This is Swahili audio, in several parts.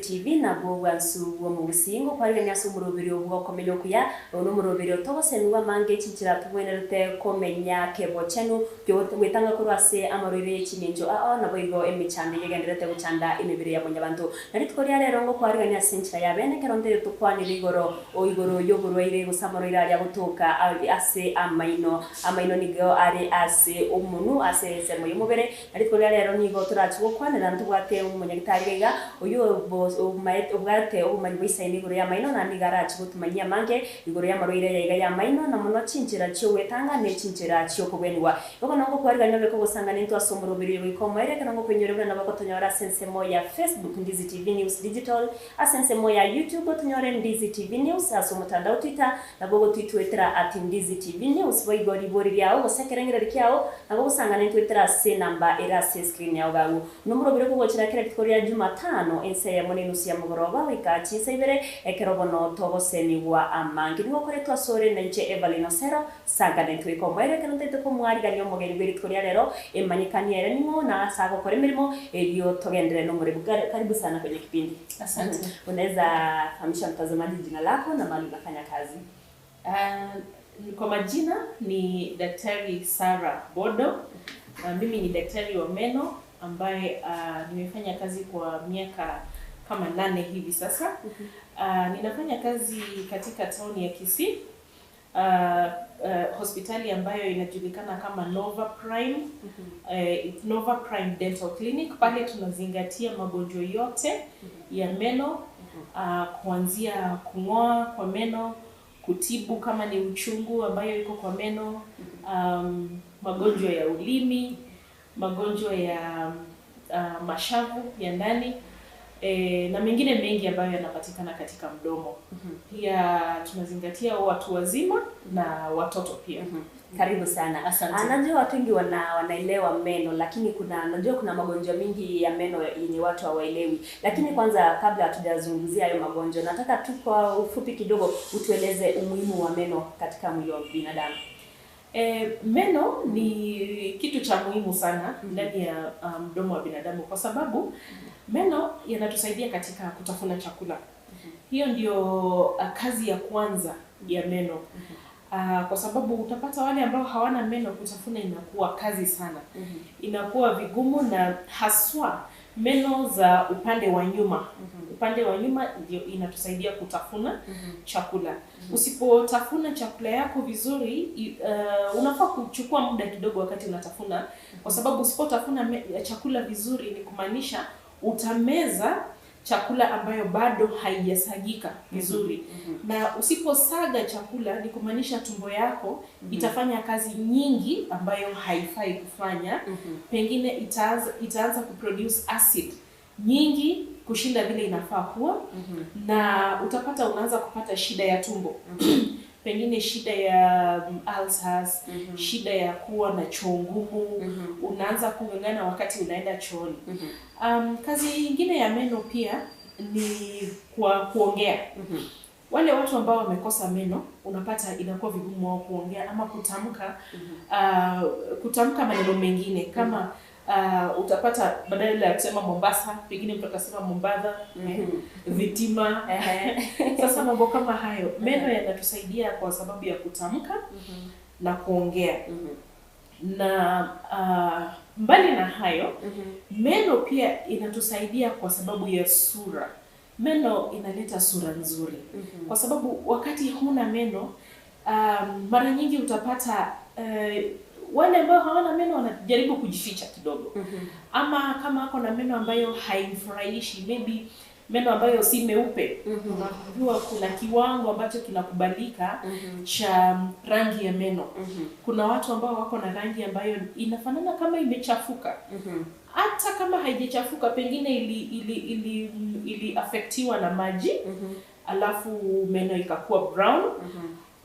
TV nabwo bwansu bwo mu busingo kwarigania ase omoroberi obwo okomenya okuya ono omoroberi otogosemigwa mange chinchera tobwenerete komenya kebochenu gwetanga korwa ase amarwaire chimincho ao nabo igo emechando yegenderete gochanda emebere ya mwanyabanto na rituko ria rero ngokwarigania ase enchera ya bene ekero ntere tokwanire igoro o igoro y'oborwaire gose amarwaire aria gotoka ase amaino amaino nigo are ase omonu ase ensemo y'omobere na rituko ria rero nigo torachi gokwanera ntobwate omonyagitari iga oyo obwate obumanyi bwaisaine igoro ya maino na nigo arachi gotumanyia mange igoro y'amarwaire yaiga ya maino na mono chinchera chiogwetanga ne chinchera chiokobwenigwa igo nongo kwarigania obeke ogosanga nintwe ase omoroberi goika omoere ekero ngokwenyora buna nabo gotonyora ase ensemo ya Facebook Ndizi TV News Digital ase ensemo ya YouTube otonyore Ndizi TV News ase omotandao Twitter nabo gotwitwetera @NdiziTV News boigo ribori riao gose ekerengereri kiao nabo gosanga nintwetera ase namba ere ase screen yao gagu nomoroberi okogochera kera rituko ria Jumatano ense eyemo na enusu ya mogoroba goika chinsa ibere ekero bono togosemigwa amange nigo okoretwa asore na inche Evelyn Osero sanga nintweka omoere ekero ntaete komwarigania omogeni bwa rituko ria rero emanyekani ere ning'o na ase agokora emirimo erio togendere na omoremo. Karibu sana kwenye kipindi. Asante. Unaweza fahamisha mtazamaji jina lako na mahali unafanya kazi? Kwa majina ni Daktari Sarah Bodo. Mimi ni daktari wa meno ambaye nimefanya kazi kwa miaka kama 8 hivi sasa. Ninafanya kazi katika tauni ya Kisii, hospitali ambayo inajulikana kama Nova Prime, Nova Prime Dental Clinic. Pale tunazingatia magonjwa yote ya meno, kuanzia kung'oa kwa meno, kutibu kama ni uchungu ambayo iko kwa meno, magonjwa ya ulimi, magonjwa ya mashavu ya ndani, na mengine mengi ambayo yanapatikana katika mdomo. Pia tunazingatia watu wazima na watoto pia. Karibu sana. Asante. Najua watu wengi wanaelewa meno, lakini kuna najua kuna magonjwa mingi ya meno yenye watu hawaelewi. Lakini kwanza kabla hatujazungumzia hayo magonjwa, nataka tu kwa ufupi kidogo utueleze umuhimu wa meno katika mwili wa binadamu. Meno ni kitu cha muhimu sana ndani ya mdomo wa binadamu kwa sababu meno yanatusaidia katika kutafuna chakula. Hiyo ndio kazi ya kwanza ya meno. Kwa sababu utapata wale ambao hawana meno, kutafuna inakuwa kazi sana. Inakuwa vigumu, na haswa meno za upande wa nyuma. Upande wa nyuma ndio inatusaidia kutafuna chakula. Usipotafuna chakula yako vizuri, unafaa kuchukua muda kidogo wakati unatafuna, kwa sababu usipotafuna chakula vizuri ni kumaanisha utameza chakula ambayo bado haijasagika vizuri. Na usiposaga chakula ni kumaanisha tumbo yako itafanya kazi nyingi ambayo haifai kufanya. Pengine itaanza kuproduce acid nyingi kushinda vile inafaa kuwa. Na utapata unaanza kupata shida ya tumbo. Pengine shida ya ulcers, shida ya kuwa na choo ngumu, unaanza kung'ang'ana wakati unaenda chooni. Kazi nyingine ya meno pia ni kwa kuongea. Wale watu ambao wamekosa meno, unapata inakuwa vigumu wao kuongea ama kutamka, kutamka maneno mengine kama utapata badala ya kusema Mombasa, pengine mtu atasema Mombasa, Vitima. Sasa mambo kama hayo, meno yanatusaidia kwa sababu ya kutamka na kuongea. Na mbali na hayo, meno pia inatusaidia kwa sababu ya sura. Meno inaleta sura nzuri. Kwa sababu wakati huna meno, mara nyingi utapata wale ambao hawana meno wanajaribu kujificha kidogo. Ama kama ako na meno ambayo haimfurahishi, maybe meno ambayo si meupe. Unajua kuna kiwango ambacho kinakubalika cha rangi ya meno. Kuna watu ambao wako na rangi ambayo inafanana kama imechafuka. Hata kama haijachafuka, pengine ili affectiwa na maji, alafu meno ikakuwa brown.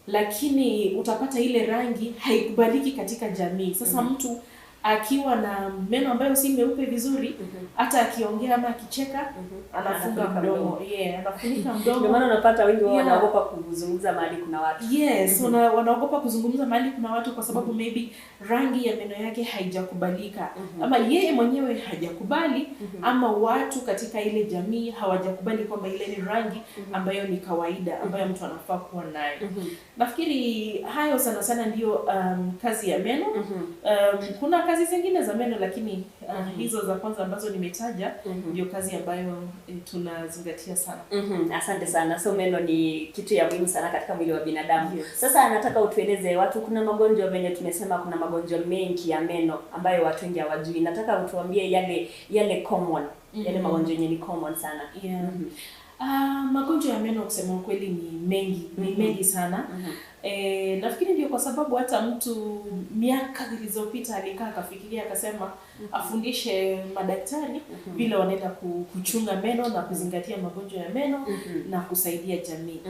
Lakini utapata ile rangi haikubaliki katika jamii. Sasa mtu Akiwa na meno ambayo si meupe vizuri, hata akiongea ama akicheka, anafunga Anafunika mdomo. Yeah, anafunika Ndio mdomo. maana unapata wengi wao wanaogopa kuzungumza mahali kuna watu. Yes, wanaogopa kuzungumza mahali kuna watu kwa sababu maybe rangi ya meno yake haijakubalika, ama yeye mwenyewe hajakubali, ama watu katika ile jamii hawajakubali kwamba ile ni rangi ambayo ni kawaida ambayo mtu anafaa kuwa nayo. Nafikiri hayo sana sana ndiyo kazi ya meno. Kuna kazi zingine za meno, lakini hizo za kwanza ambazo nimetaja ndio kazi ambayo tunazingatia sana. Asante sana. So meno ni kitu ya muhimu sana katika mwili wa binadamu. Yes. Sasa nataka utueleze watu, kuna magonjwa venye tumesema, kuna magonjwa mengi ya meno ambayo watu wengi hawajui. Nataka utuambie yale yale common, yale magonjwa yenye ni common sana. Yeah. Magonjwa ya meno kusema ukweli ni mengi, ni mengi sana. Nafikiri ndio kwa sababu hata mtu miaka zilizopita alikaa akafikiria akasema afundishe madaktari vile wanaenda kuchunga meno na kuzingatia magonjwa ya meno na kusaidia jamii.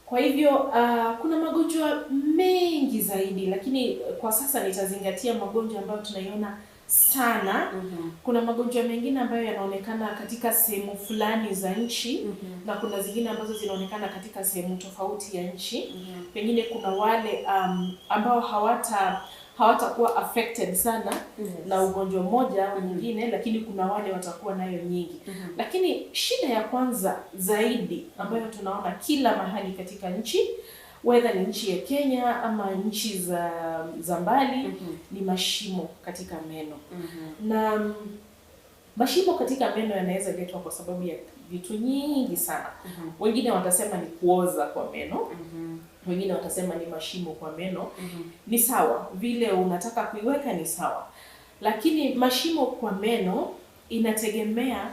Kwa hivyo kuna magonjwa mengi zaidi, lakini kwa sasa nitazingatia magonjwa ambayo tunaiona sana. Kuna magonjwa mengine ambayo yanaonekana katika sehemu fulani za nchi na kuna zingine ambazo zinaonekana katika sehemu tofauti ya nchi. Pengine kuna wale ambao hawatakuwa affected sana na ugonjwa mmoja au nyingine, lakini kuna wale watakuwa nayo nyingi. Lakini shida ya kwanza zaidi ambayo tunaona kila mahali katika nchi, whether ni nchi ya Kenya ama nchi za mbali, ni mashimo katika meno. Na mashimo katika meno yanaweza letwa kwa sababu ya vitu nyingi sana. Wengine watasema ni kuoza kwa meno, wengine watasema ni mashimo kwa meno. Ni sawa, vile unataka kuiweka ni sawa, lakini mashimo kwa meno inategemea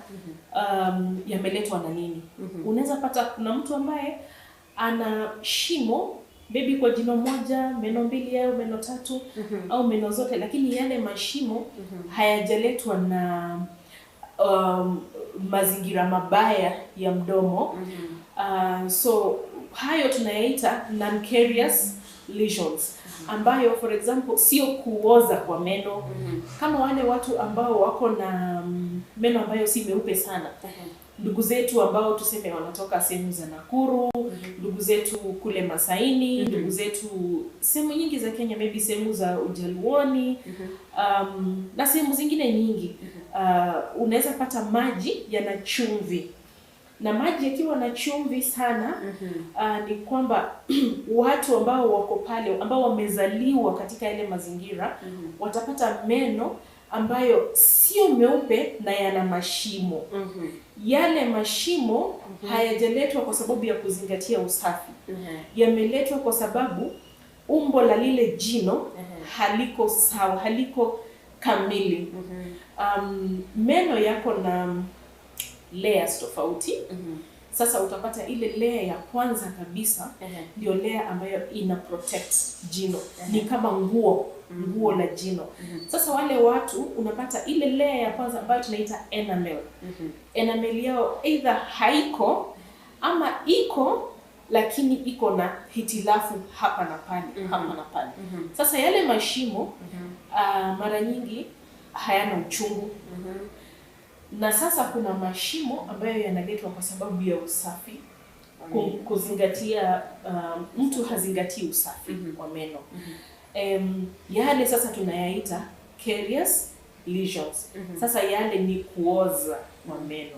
yameletwa na nini. Unaweza pata kuna mtu ambaye ana shimo maybe kwa jino moja, meno mbili au meno tatu au meno zote, lakini yale mashimo hayajaletwa na mazingira mabaya ya mdomo. So hayo tunayaita non-carious lesions, ambayo for example sio kuoza kwa meno, kama wale watu ambao wako na meno ambayo si meupe sana, ndugu zetu ambao tuseme wanatoka sehemu za Nakuru, ndugu zetu kule Masaini, ndugu zetu sehemu nyingi za Kenya, maybe sehemu za Ujaluoni, na sehemu zingine nyingi. Unaweza pata maji yana chumvi, na maji yakiwa na chumvi sana, ni kwamba watu ambao wako pale ambao wamezaliwa katika yale mazingira watapata meno ambayo sio meupe na yana mashimo. Yale mashimo hayajaletwa kwa sababu ya kuzingatia usafi, yameletwa kwa sababu umbo la lile jino haliko sawa, haliko kamili. Meno yako na layers tofauti. Sasa utapata ile layer ya kwanza kabisa ndio layer ambayo ina protect jino, ni kama nguo la jino. Sasa wale watu unapata ile layer ya kwanza ambayo tunaita enamel, enamel yao either haiko ama iko lakini iko na hitilafu hapa na pale, hapa na pale. Sasa yale mashimo mara nyingi hayana uchungu. Na sasa kuna mashimo ambayo yanaletwa kwa sababu ya usafi, kuzingatia, mtu hazingatii usafi wa meno. Yale sasa tunayaita carious lesions. Sasa yale ni kuoza kwa meno.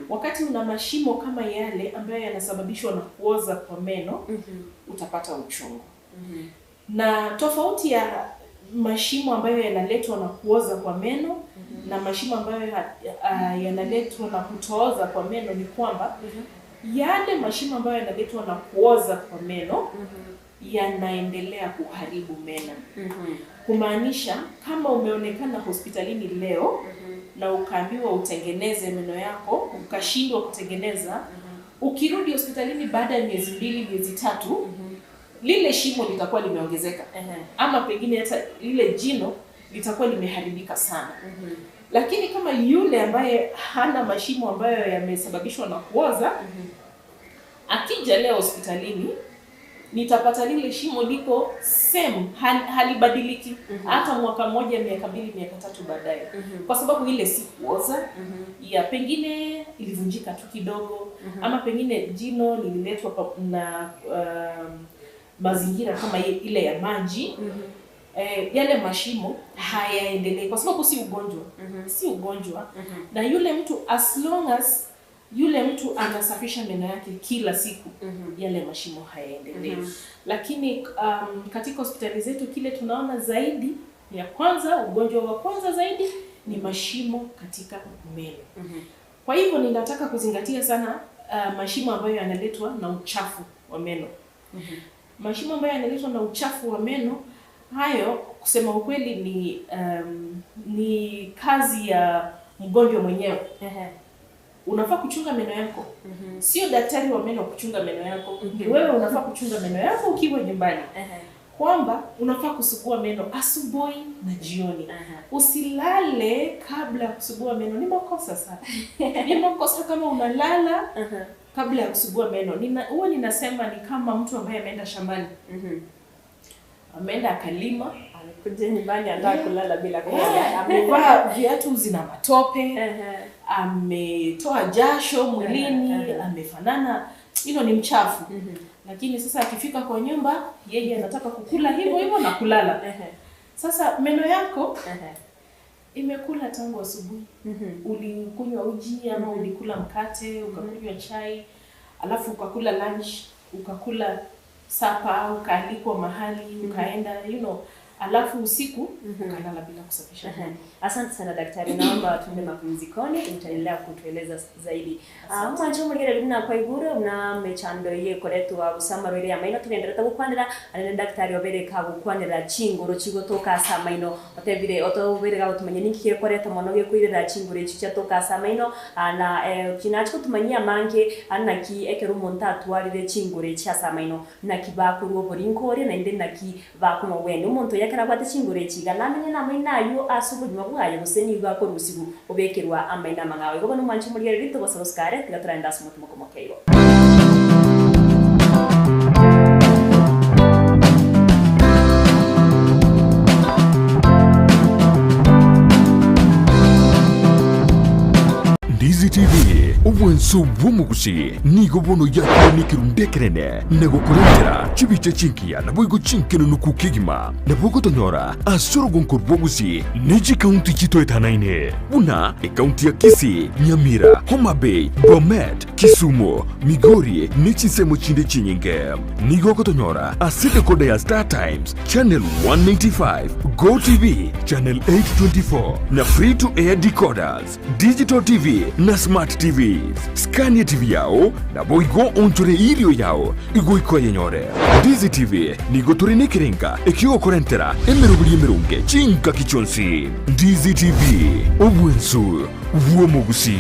Wakati una mashimo kama yale ambayo yanasababishwa na kuoza kwa meno, utapata uchungu. Na tofauti ya mashimo ambayo yanaletwa na kuoza kwa meno na mashimo ambayo yanaletwa na kutooza kwa meno ni kwamba yale mashimo ambayo yanaletwa na kuoza kwa meno yanaendelea kuharibu meno. Kumaanisha kama umeonekana hospitalini leo na ukaambiwa utengeneze meno yako, ukashindwa kutengeneza, ukirudi hospitalini baada ya miezi 2, miezi 3, lile shimo litakuwa limeongezeka, ama pengine hata lile jino litakuwa limeharibika sana. Lakini kama yule ambaye hana mashimo ambayo yamesababishwa na kuoza, akija leo hospitalini Nitapata lile shimo liko same, halibadiliki hata mwaka mmoja, miaka 2, miaka 3 baadaye. Kwa sababu ile si kuoza, ya pengine ilivunjika tu kidogo, ama pengine jino lililetwa na mazingira kama ile ya maji. Yale mashimo hayaendelei kwa sababu si ugonjwa. Si ugonjwa. Na yule mtu, as long as yule mtu anasafisha meno yake kila siku, yale mashimo hayaendelei. Lakini katika hospitali zetu kile tunaona zaidi ya kwanza, ugonjwa wa kwanza zaidi ni mashimo katika meno. Kwa hivyo ninataka kuzingatia sana mashimo ambayo yanaletwa na uchafu wa meno. Mashimo ambayo yanaletwa na uchafu wa meno hayo, kusema ukweli, ni kazi ya mgonjwa mwenyewe. Unafaa kuchunga meno yako. Sio daktari wa meno kuchunga meno yako. Ni wewe unafaa kuchunga meno yako ukiwa nyumbani. Kwamba unafaa kusugua meno asubuhi na jioni. Usilale kabla ya kusugua meno. Ni makosa sana. Ni makosa kama unalala kabla ya kusugua meno. Huwa ninasema ni kama mtu ambaye ameenda shambani. Ameenda akalima, amekuja nyumbani anataka kulala bila kuoga. Amevaa viatu zina matope, ametoa jasho mwilini, amefanana, hilo ni mchafu. Lakini sasa akifika kwa nyumba, yeye anataka kukula hivyo hivyo na kulala. Sasa meno yako imekula tangu asubuhi. Ulikunywa uji ama ulikula mkate, ukakunywa chai, alafu ukakula lunch, ukakula sapa, ukaalikwa mahali, ukaenda, you know, alafu usiku ukalala bila kusafisha. Asante sana daktari, naomba tuende mapumzikoni, utaendelea kutueleza zaidi. Mwancho mwingine lina kwa iguru na mechando ye koretwa gusama rwire amaino tugendereta gukwanira anene daktari obereka gukwanira chingoro chigotoka asa amaino otebire otobereka gutumenya ninki gekoreta mono gekwirira chingoro echi chiatoka asa amaino na kinacho kutumanyia manke anaki ekero omonto atwarire chingoro echi asa amaino naki bakorwa oborinkore naende naki bakomwa bwene omonto yakera bwate chingoro echi iga namenye namaino aywo ase obogima bwaye gose nigo akorwa usiku obekerwa amaino amang'ao. Igo bono mwancho morigereri togosaba osukare tiga toraenda ase omotimo komokeigo. Ndizi TV obwenso bw'omugusi nigo bono yakunikirundekerene nagokurentera chibiche chinkiya naboigo chinkenunuku kigima nabogotonyora asorogonko bw'ogusi neji kaunti chitoetanaine buna ekaunti ya Kisii, Nyamira, Homa Bay, Bomet, Kisumu, Migori nechinsemo chinde chinyinge. Nigo gotonyora ase dekoda ya Star Times Channel 195, Go TV Channel 824 na free to air decoders, digital TV na smart TV. Scania TV yao na boigo onchore irio yao igoiko yenyore. Ndizi TV nigo turinikiringa ikigokorentera emirubiri emirunge chinka kichonsi. Ndizi TV obwensu bw'omugusi.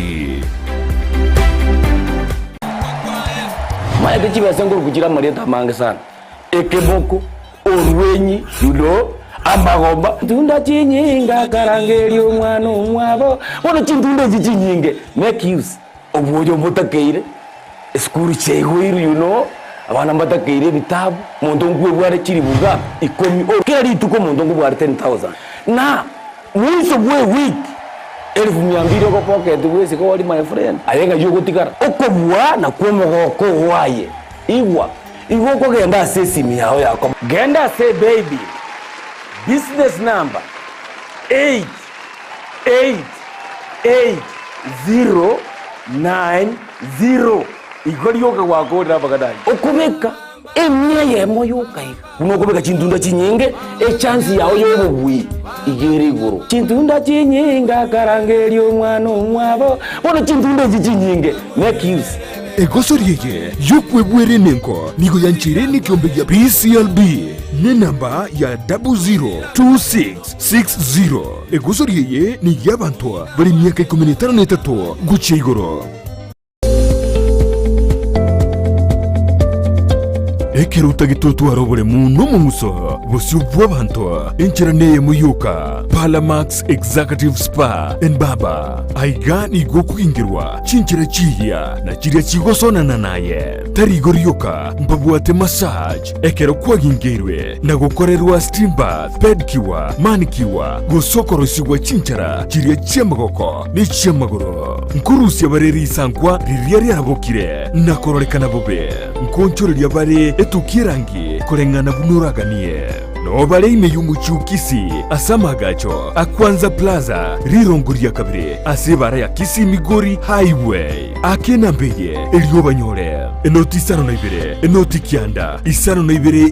Maana chibesa nguru kuchira marieta mange sana. Ekeboko orwenyi yulo amagomba tunda chinyinga karangeri omwana omwabo bono chintunda echi chinyinge make use obwoyo butakeire esukuru cheigwiru you know abana mbatakeire ebitabu omonto nkwebware chiribuga ikomi kila rituko omonto nkobware 10,000 na mwiso bwe week 200,000 ogopocket bwesiko ori my friend ayenga yogotigara okobua na kwomogoko gwaye igwa igwa okogenda ase esimi yao yako genda ase baby business number 8888090 igwa ryoka gwakorera bagadai okobeka emia yemo yokaiga buno okobeka chintunda chinyinge echance yao yobobui igere igoro chintunda chinyinga karangeri omwana omwabo bono chintunda echi chinyinge make use Egosorieye yokwebwere nenko nigo yanchere nikiombe ya PCLB ne namba ya 002660. Egosorieye ni y'abantu bari myaka 53 guca igoro. Ekero utagitotwara obore muno mumuso Bosio bw'abanto enchera neye muyuka Palamax Executive Spa and Baba aiga nigo kuingirwa chinchera chiya na chiria chigosonana naye tarigorioka mbabwate massage ekero kwagingirwe na gukorerwa steam bath, pedicure, manicure, gosokorosiwa chinchera chiria chiamagoko ni chiamagoro nkurusia bareri isankwa riria riarabokire na kororekana bobe nkonchoreria bare etukirangi koreng'ana bunuraganie no bare ime yumuchukisi asamagacho akwanza plaza rirongoria kabire asebara ya Kisii Migori Highway akenambeye eliyobanyore enoti 52 enoti 9 52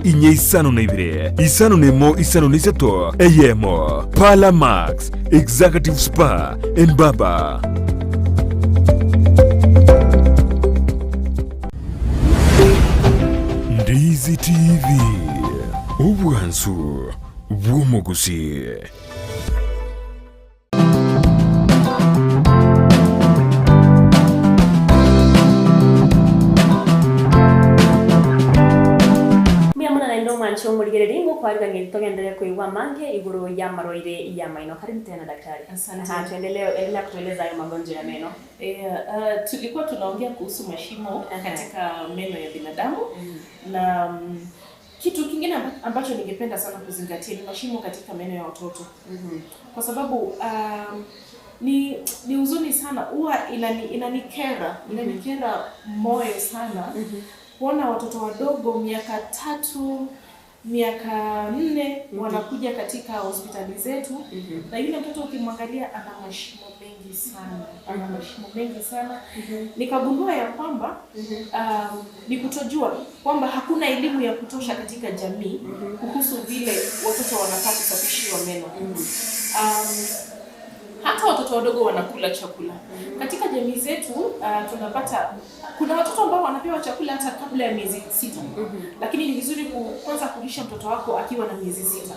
4 52 51 53 eyemo Palamax Executive Spa and Baba. Ndizi TV obwansu bw'omuguzi. Mwancho murigereri ngokwarigania togendelee kuigwa mange iguru ya marwaire ya maino. Karibu tena daktari. Asante. Tuendelee kutueleza hayo magonjwa ya meno. Tulikuwa tunaongea kuhusu mashimo katika meno ya binadamu. Na kitu kingine ambacho ningependa sana kuzingatia ni mashimo katika meno ya watoto. Kwa sababu ni huzuni sana, huwa inanikera moyo sana kuona watoto wadogo miaka 3 miaka 4 wanakuja katika hospitali zetu. Na yule mtoto ukimwangalia ana mashimo mengi sana, ana mashimo mengi sana. Nikagundua ya kwamba ni kutojua kwamba hakuna elimu ya kutosha katika jamii kuhusu vile watoto wanafaa kusafishiwa meno. Hata watoto wadogo wanakula chakula. Katika jamii zetu tunapata kuna watoto ambao wanapewa chakula hata kabla ya miezi 6. Lakini ni vizuri kwanza kulisha mtoto wako akiwa na miezi 6.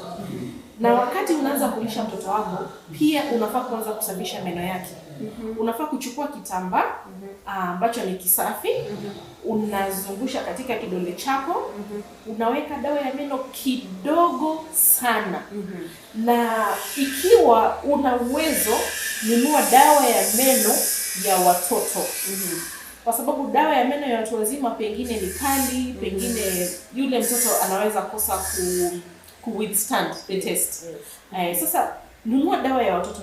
Na wakati unaanza kulisha mtoto wako pia unafaa kuanza kusafisha meno yake. Unafaa kuchukua kitambaa ambacho ni kisafi, unazungusha katika kidole chako, unaweka dawa ya meno kidogo sana. Na ikiwa una uwezo, nunua dawa ya meno ya watoto. Kwa sababu dawa ya meno ya watu wazima pengine ni kali, pengine yule mtoto anaweza kosa ku withstand the test. Sasa nunua dawa ya watoto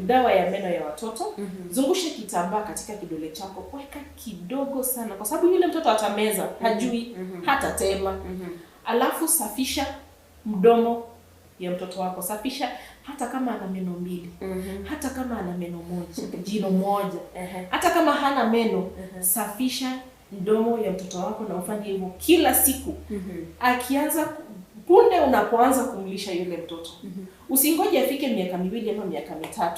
dawa ya meno ya watoto. Zungusha kitambaa katika kidole chako, weka kidogo sana kwa sababu yule mtoto atameza, hajui, hatatema. Alafu safisha mdomo ya mtoto wako, safisha hata kama ana meno 2, hata kama ana meno moja, jino moja, hata kama hana meno, safisha mdomo ya mtoto wako na ufanye hivyo kila siku. Akianza punde unapoanza kumlisha yule mtoto. Usingoje afike miaka 2 ama miaka 3.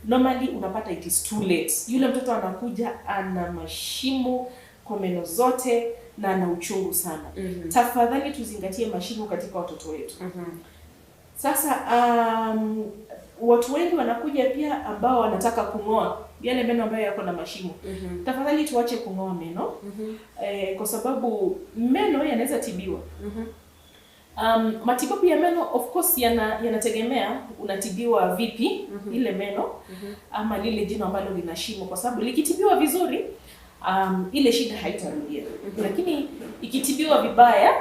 Normally unapata it is too late. Yule mtoto anakuja ana mashimo kwa meno zote na ana uchungu sana. Tafadhali tuzingatie mashimo katika watoto wetu. Sasa watu wengi wanakuja pia ambao wanataka kung'oa yale meno ambayo yako na mashimo. Tafadhali tuache kung'oa meno. Kwa sababu meno yanaweza tibiwa. Matibabu ya meno of course yanategemea unatibiwa vipi ile meno ama lile jino ambalo lina shimo, kwa sababu likitibiwa vizuri ile shida haitarudia. Lakini ikitibiwa vibaya,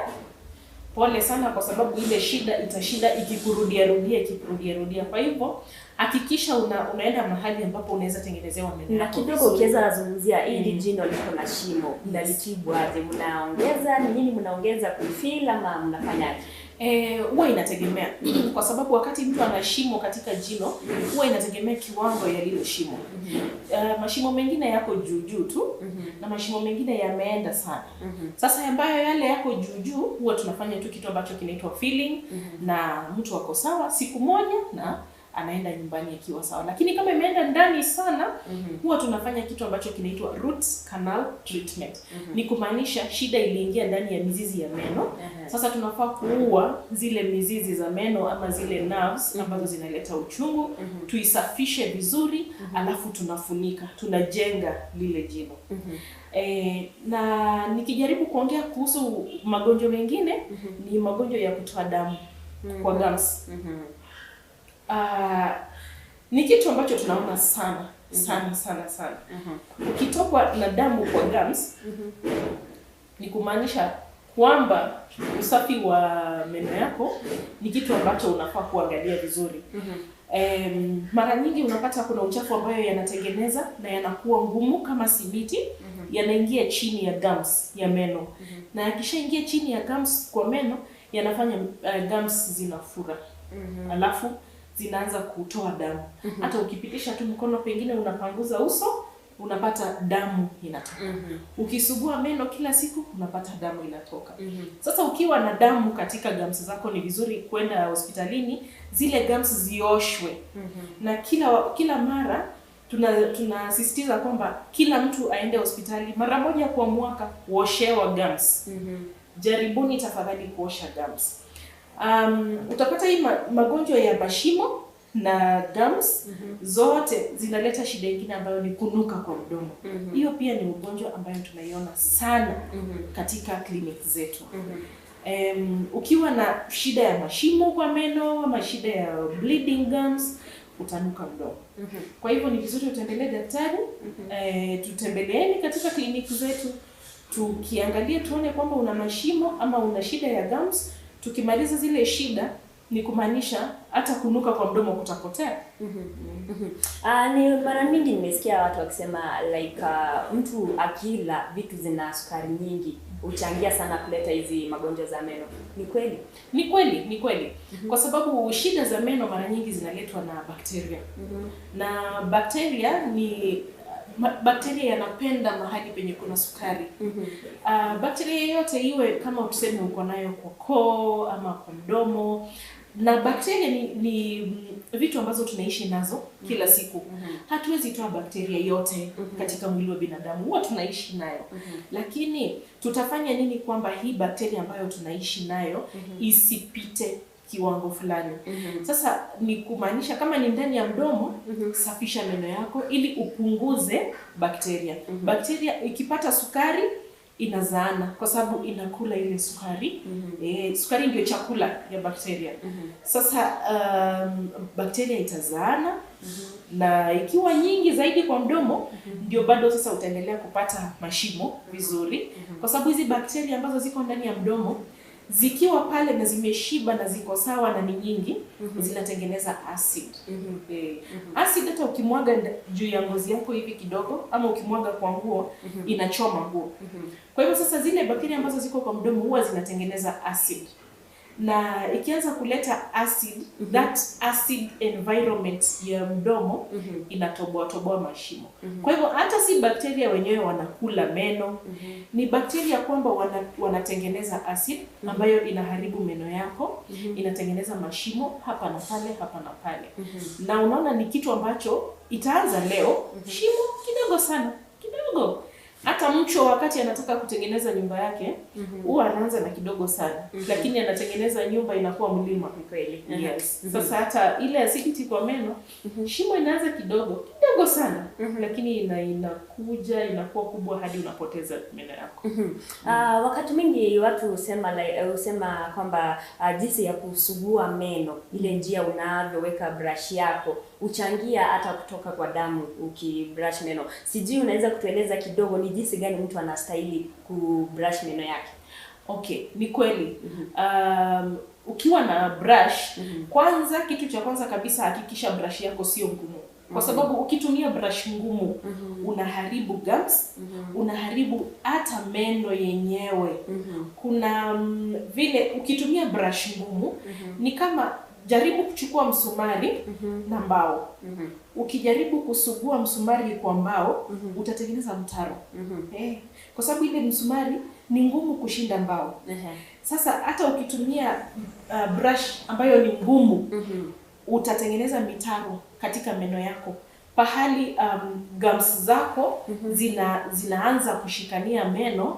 pole sana, kwa sababu ile shida itashinda ikikurudia rudia. Kwa hivyo hakikisha unaenda mahali ambapo unaweza tengenezewa meno Na yako kidogo vizuri. ukiweza zungumzia hili jino liko na shimo, mnalitibu aje? Mnaongeza ni nini? Mnaongeza kufill ama mnafanyaje? Huwa inategemea kwa sababu wakati mtu ana shimo katika jino huwa inategemea kiwango ya lile shimo. Mashimo mengine yako juu juu tu na mashimo mengine yameenda sana. Sasa ambayo yale yako juu juu huwa tunafanya tu kitu ambacho kinaitwa filling, na mtu ako sawa siku moja na anaenda nyumbani akiwa sawa. Lakini kama imeenda ndani sana, huwa tunafanya kitu ambacho kinaitwa root canal treatment. Ni kumaanisha shida iliingia ndani ya mizizi ya meno. Sasa tunafaa kuua zile mizizi za meno ama zile nerves ambazo zinaleta uchungu, tuisafishe vizuri, alafu tunafunika, tunajenga lile jino. Na nikijaribu kuongea kuhusu magonjwa mengine, ni magonjwa ya kutoa damu. kwa gums. Ni kitu ambacho tunaona sana sana sana sana. Ukitokwa na damu kwa gums ni kumaanisha kwamba usafi wa meno yako ni kitu ambacho unafaa kuangalia vizuri. Mara nyingi unapata kuna uchafu ambayo yanatengeneza na yanakuwa ngumu kama simiti, yanaingia chini ya gums ya meno. Na yakishaingia chini ya gums kwa meno yanafanya gums zinafura. Alafu zinaanza kutoa damu. Hata ukipitisha tu mkono pengine unapanguza uso, unapata damu inatoka. Ukisugua meno kila siku unapata damu inatoka. Sasa ukiwa na damu katika gums zako ni vizuri kwenda hospitalini, zile gums zioshwe. Na kila mara tunasisitiza kwamba kila mtu aende hospitali mara moja kwa mwaka kuoshewa gums. Jaribuni tafadhali kuosha gums. Utapata hii magonjwa ya mashimo na gums zote zinaleta shida nyingine ambayo ni kunuka kwa mdomo. Hiyo pia ni ugonjwa ambayo tunaiona sana katika kliniki zetu. Ukiwa na shida ya mashimo kwa meno ama shida ya bleeding gums utanuka mdomo. Kwa hivyo ni vizuri utembelee daktari. Tutembeleeni katika kliniki zetu, tukiangalia tuone kwamba una mashimo ama una shida ya gums. Tukimaliza zile shida ni kumaanisha hata kunuka kwa mdomo kutapotea. Ni mara mingi nimesikia watu wakisema like mtu akila vitu zina sukari nyingi huchangia sana kuleta hizi magonjwa za meno. Ni kweli? Ni kweli, ni kweli. Kwa sababu shida za meno mara nyingi zinaletwa na bakteria. Na bakteria ni bakteria yanapenda mahali penye kuna sukari. Bakteria yoyote iwe kama tuseme uko nayo kwa koo ama kwa mdomo, na bakteria ni vitu ambazo tunaishi nazo kila siku. Hatuwezi toa bakteria yote katika mwili wa binadamu, huwa tunaishi nayo. Lakini tutafanya nini kwamba hii bakteria ambayo tunaishi nayo isipite kiwango fulani? Sasa ni kumaanisha kama ni ndani ya mdomo, safisha meno yako ili upunguze bakteria. Bakteria ikipata sukari inazaana kwa sababu inakula ile sukari. Sukari ndio chakula ya bakteria. Sasa bakteria itazaana na ikiwa nyingi zaidi kwa mdomo ndio bado sasa utaendelea kupata mashimo vizuri. Kwa sababu hizi bakteria ambazo ziko ndani ya mdomo zikiwa pale na zimeshiba na ziko sawa na ni nyingi, zinatengeneza acid. Acid hata ukimwaga juu ya ngozi yako hivi kidogo ama ukimwaga kwa nguo inachoma nguo. Kwa hivyo sasa zile bakteria ambazo ziko kwa mdomo huwa zinatengeneza acid. Na ikianza kuleta acid, that acid environment ya mdomo inatoboa toboa mashimo. Kwa hivyo hata si bakteria wenyewe wanakula meno, ni bakteria kwamba wanatengeneza acid ambayo inaharibu meno yako, inatengeneza mashimo hapa na pale, hapa na pale. Na unaona ni kitu ambacho itaanza leo, shimo kidogo sana, kidogo. Hata mchwa wakati anataka kutengeneza nyumba yake, huwa anaanza na kidogo sana, lakini anatengeneza nyumba inakuwa mlima. Kweli. Yes. Sasa hata ile acidity kwa meno, shimo inaanza kidogo, kidogo sana, lakini inakuja inakuwa kubwa hadi unapoteza meno yako. Wakati mwingi watu husema kwamba jinsi ya kusugua meno, ile njia unavyoweka brush yako huchangia hata kutoka kwa damu ukibrush meno. Sijui unaweza kutueleza kidogo ni jinsi gani mtu anastahili kubrush meno yake? Okay, ni kweli. Ukiwa na brush, kwanza kitu cha kwanza kabisa hakikisha brush yako sio ngumu. Kwa sababu ukitumia brush ngumu unaharibu gums, unaharibu hata meno yenyewe. Kuna vile ukitumia brush ngumu ni kama jaribu kuchukua msumari na mbao. Ukijaribu kusugua msumari kwa mbao, utatengeneza mtaro. Kwa sababu ile msumari ni ngumu kushinda mbao. Sasa hata ukitumia brush ambayo ni ngumu, utatengeneza mitaro katika meno yako. Pahali gums zako zinaanza kushikania meno,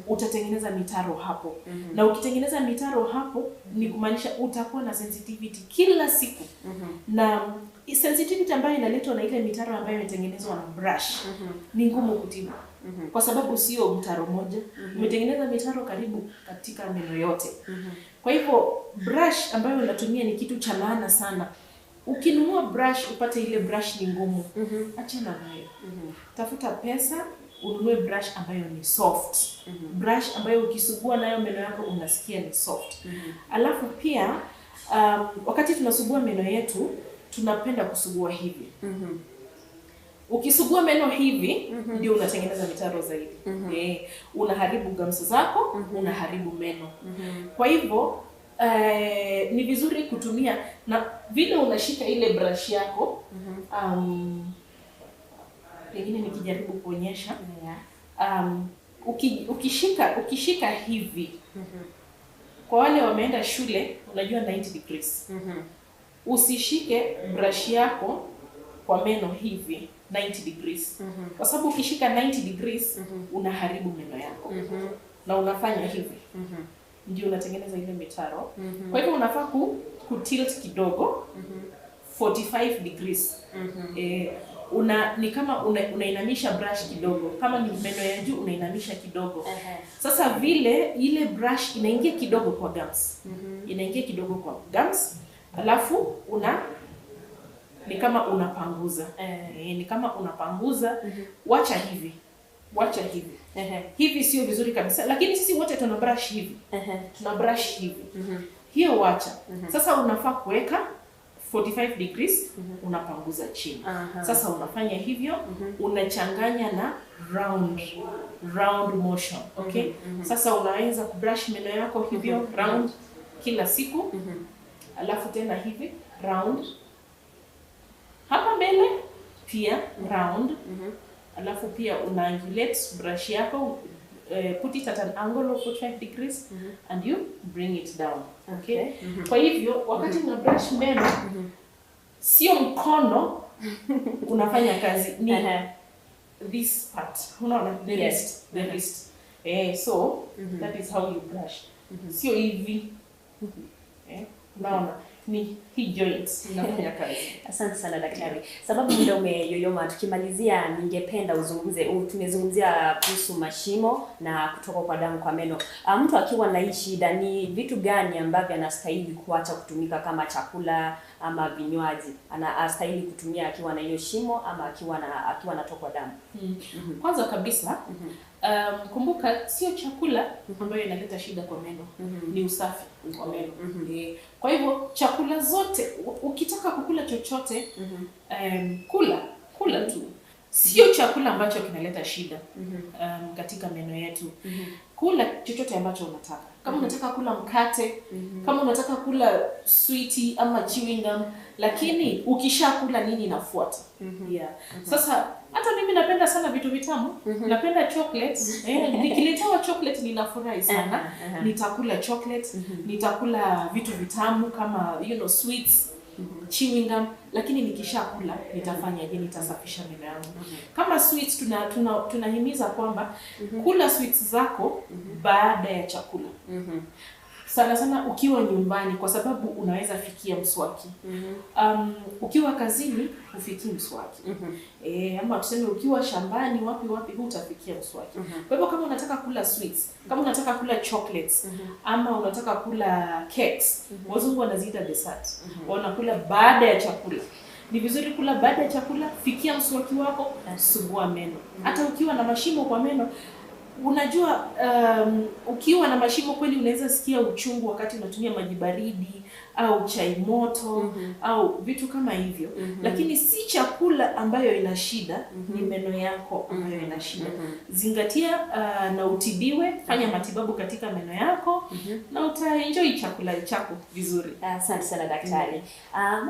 utatengeneza mitaro hapo. Na ukitengeneza mitaro hapo ni kumaanisha utakuwa na sensitivity kila siku. Na Sensitivity ambayo inaletwa na ile mitaro ambayo imetengenezwa na brush ni ngumu kutibu kwa sababu sio mtaro moja, umetengeneza mitaro karibu katika meno yote. Kwa hivyo brush ambayo unatumia ni kitu cha maana sana. Ukinunua brush upate ile brush ni ngumu, achana nayo. Tafuta pesa ununue brush ambayo ni soft, brush ambayo ukisugua nayo meno yako unasikia ni soft. Alafu pia wakati tunasugua meno yetu tunapenda kusugua hivi. Ukisugua meno hivi ndio unatengeneza mitaro zaidi. Unaharibu gums zako, unaharibu meno. Kwa hivyo ni vizuri kutumia na vile unashika ile brush yako, pengine nikijaribu kuonyesha, ukishika hivi, kwa wale wameenda shule unajua 90 degrees. Usishike brush yako kwa meno hivi 90 degrees, kwa sababu ukishika 90 degrees unaharibu meno yako na unafanya hivi ndio unatengeneza ile mitaro. Kwa hivyo unafaa ku tilt kidogo 45 degrees. Ni kama unainamisha brush kidogo, kama ni meno ya juu unainamisha kidogo. Sasa vile ile brush inaingia kidogo kwa gums, inaingia kidogo kwa gums, alafu ni kama unapanguza. Ni kama unapanguza. Wacha hivi, wacha hivi. Hivi sio vizuri kabisa, lakini sisi wote tuna brush hivi, tuna brush hivi. Hiyo wacha. Sasa unafaa kuweka 45 degrees, unapanguza chini. Sasa unafanya hivyo, unachanganya na round round motion, okay? Sasa unaweza kubrush meno yako hivyo round kila siku, alafu tena hivi round hapa mbele pia round, alafu pia una angulate brush yako, put it at an angle of 45 degrees and you bring it down, okay? Kwa hivyo wakati una brush meno, sio mkono unafanya kazi, ni this part, unaona, the wrist, the wrist. So that is how you brush, sio hivi. Unaona ni hii joint inafanya kazi. Asante sana daktari. Sababu muda umeyoyoma, tukimalizia ningependa uzungumze, tumezungumzia kuhusu mashimo na kutoka kwa damu kwa meno. Mtu akiwa na hii shida ni vitu gani ambavyo anastahili kuacha kutumika kama chakula ama vinywaji? Anastahili kutumia akiwa na hiyo shimo ama akiwa anatokwa damu? Kwanza kabisa, kumbuka sio chakula ambayo inaleta shida kwa meno, ni usafi wa meno. Kwa hivyo chakula zote, ukitaka kukula chochote, kula kula tu, sio chakula ambacho kinaleta shida katika meno yetu. Kula chochote ambacho unataka. Kama unataka kula mkate, kama unataka kula switi ama chewing gum, lakini ukishakula nini inafuata? Yeah. Sasa hata mimi napenda sana vitu vitamu, napenda chocolate. Nikiletewa chocolate ninafurahi sana. Nitakula chocolate, nitakula vitu vitamu kama sweets, chewing gum, lakini nikishakula nitafanyaje? Nitasafisha meno yangu. Kama sweets, tunahimiza kwamba kula sweets zako baada ya chakula. Sana sana ukiwa nyumbani, kwa sababu unaweza fikia mswaki. Ukiwa kazini hufikii mswaki. Ama tuseme ukiwa shambani, wapi wapi, hutafikia mswaki. Kwa hivyo kama unataka kula sweets, kama unataka kula chocolates, ama unataka kula cakes, wazungu wanaziita dessert. Wanakula baada ya chakula. Ni vizuri kula baada ya chakula, fikia mswaki wako, sugua meno. Hata ukiwa na mashimo kwa meno, unajua, ukiwa na mashimo kweli unaweza sikia uchungu wakati unatumia maji baridi au chai moto au vitu kama hivyo, lakini si chakula ambayo ina shida, ni meno yako ambayo ina shida. Zingatia na utibiwe, fanya matibabu katika meno yako na utaenjoy chakula chako vizuri. Asante sana daktari.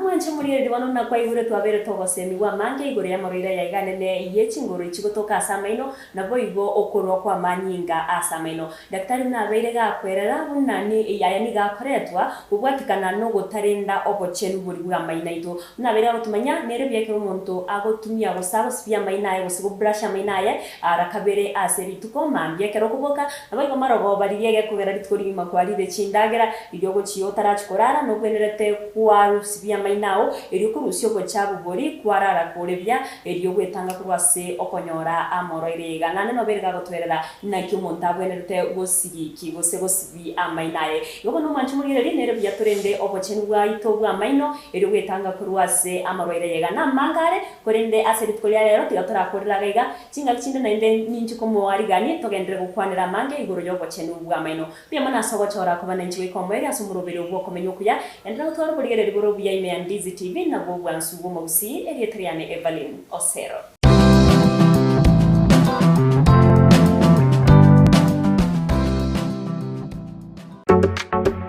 Mwanche murire wano na kwa igure twabere togosemiwa mange igure ya marire ya iganene yechingoro ichigotoka ase amaino nabo igo okorwa kwa manyinga ase amaino. Daktari nabeire gakwerera buna ni yaya ni gakoretwa ubwatikana no gotarenda obochenu buri bwa maina ito. Nabeire gotumanya nere byekero omonto. Omonto agotumia gose agosibia amaino aye gose gobrusha amaino aye ara kabere ase rituko mambia ekero okoboka, nabo igo marogoba riria egekogera rituko rigima kwarire chindagera, riria ogochia otarachi korara nobwenerete kwarusibia amaino ao, erio okorusia obochabu boria kwarara kore buya, erio ogwetanga korwa ase okonyora amoroire iga. Naende nobere gagotwerera naki omonto abwenerete gosigiki gose gosibi amaino aye. Igo bono omwanchi omorigereria nere buya torende obochenu bwaito bwa amaino, erio ogwetanga korwa ase amarwaire iga. Na amanga are, korende ase rituko ria rero tiga torakorera iga iga, chingaki chinde naende ninche komoariganie togenderere gokwanera amange igoro ya obochenu bwa amaino. Mbuya mono ase ogochora koba nainche goika omoerio ase omoroberi obwo okomenya okuya, enderera gotwara oborigereria bore obuya ime ya Ndizi TV nabwo obwansu bw'omogusii, erieta riane Evelyn Osero.